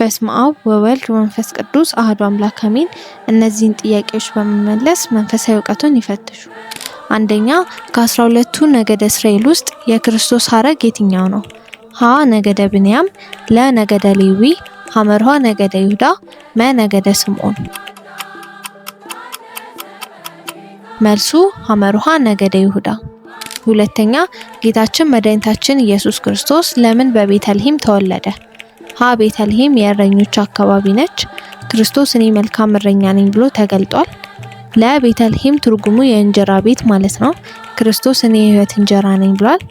በስመ አብ ወወልድ ወመንፈስ ቅዱስ አህዱ አምላክ አሜን። እነዚህን ጥያቄዎች በመመለስ መንፈሳዊ እውቀቱን ይፈትሹ። አንደኛ፣ ከ12ቱ ነገደ እስራኤል ውስጥ የክርስቶስ ሐረግ የትኛው ነው? ሀ ነገደ ብንያም፣ ለ ነገደ ሌዊ፣ ሐመርሃ ነገደ ይሁዳ፣ መ ነገደ ስምዖን። መልሱ ሐመርሃ ነገደ ይሁዳ። ሁለተኛ፣ ጌታችን መድኃኒታችን ኢየሱስ ክርስቶስ ለምን በቤተልሔም ተወለደ? ሀ ቤተልሔም የእረኞች አካባቢ ነች። ክርስቶስ እኔ መልካም እረኛ ነኝ ብሎ ተገልጧል። ለ ቤተልሔም ትርጉሙ የእንጀራ ቤት ማለት ነው። ክርስቶስ እኔ የሕይወት እንጀራ ነኝ ብሏል።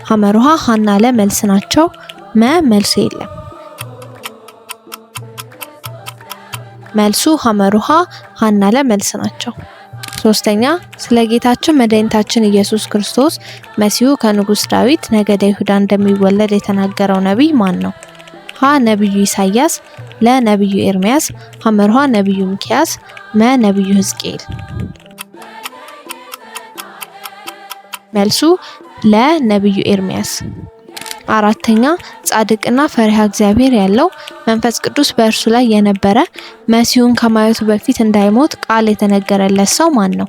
ሐመርሃ ሀና ለ መልስ ናቸው። መ መልሱ የለም። መልሱ ሐመርሃ ሀና ለ መልስ ናቸው። ሶስተኛ፣ ስለ ጌታችን መድኃኒታችን ኢየሱስ ክርስቶስ መሲሁ ከንጉስ ዳዊት ነገደ ይሁዳ እንደሚወለድ የተናገረው ነቢይ ማን ነው? ሀ ነቢዩ ኢሳያስ፣ ለ ነቢዩ ኤርሚያስ፣ ሐመርሃ ነቢዩ ሚክያስ፣ መ ነቢዩ ሕዝቅኤል። መልሱ ለ ነቢዩ ኤርሚያስ። አራተኛ፣ ጻድቅና ፈሪሃ እግዚአብሔር ያለው መንፈስ ቅዱስ በእርሱ ላይ የነበረ መሲሁን ከማየቱ በፊት እንዳይሞት ቃል የተነገረለት ሰው ማን ነው?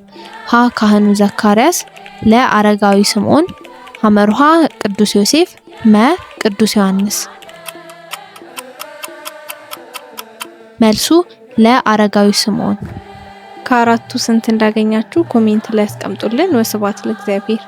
ሀ ካህኑ ዘካርያስ፣ ለ አረጋዊ ስምዖን፣ ሐመርሃ ቅዱስ ዮሴፍ፣ መ ቅዱስ ዮሐንስ። መልሱ ለ አረጋዊ ስምዖን። ከአራቱ ስንት እንዳገኛችሁ comment ላይ አስቀምጡልን። ወስብሐት ለእግዚአብሔር።